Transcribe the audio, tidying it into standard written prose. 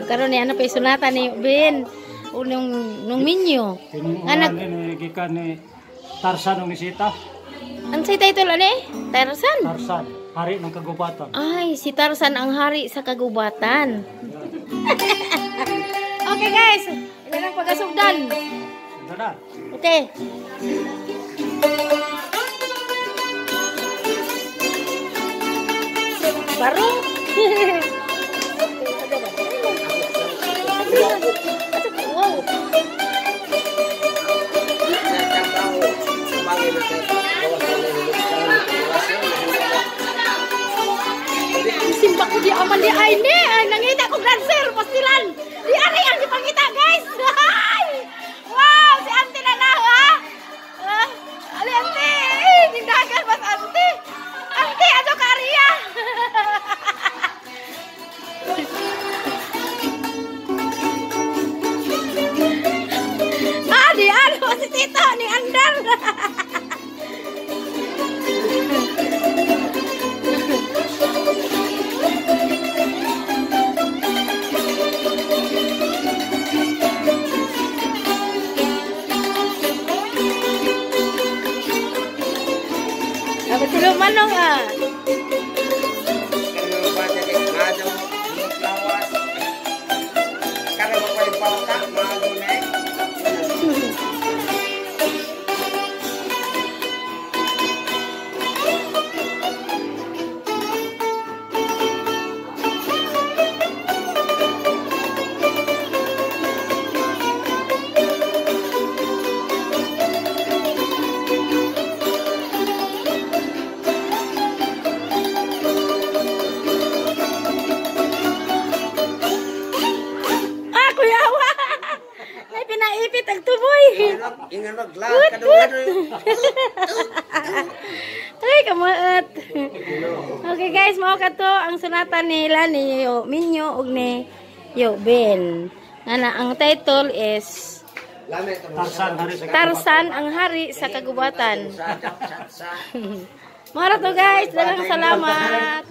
Karon ni ano pa sunata ni Ben unong nung minyo. Anak ni gikan ni Tarzan ng isita. Ang say title ani? Tarzan. Tarzan, hari ng kagubatan. Ay, si Tarzan ang hari sa kagubatan. Okay guys, ilan ang pagasugdan? Okay. Barong. Wow. Simba ko di aman di ay ni. Ay, nangita ko dancer pastilan. Di ari ang gipangita guys. Wow, si auntie na na ha. Ali auntie, nindagan mas auntie. Auntie ato kariya. Ah, di ano si tito ni andar. Manong ah. Pinaipit ang tuboy. Ay, kamuot. Okay guys, mao ka to ang sunata nila ni Yo Minyo ug ni Yo Ben. Nga ang title is Tarzan ang hari sa kagubatan. Mao ra to guys, daghang salamat.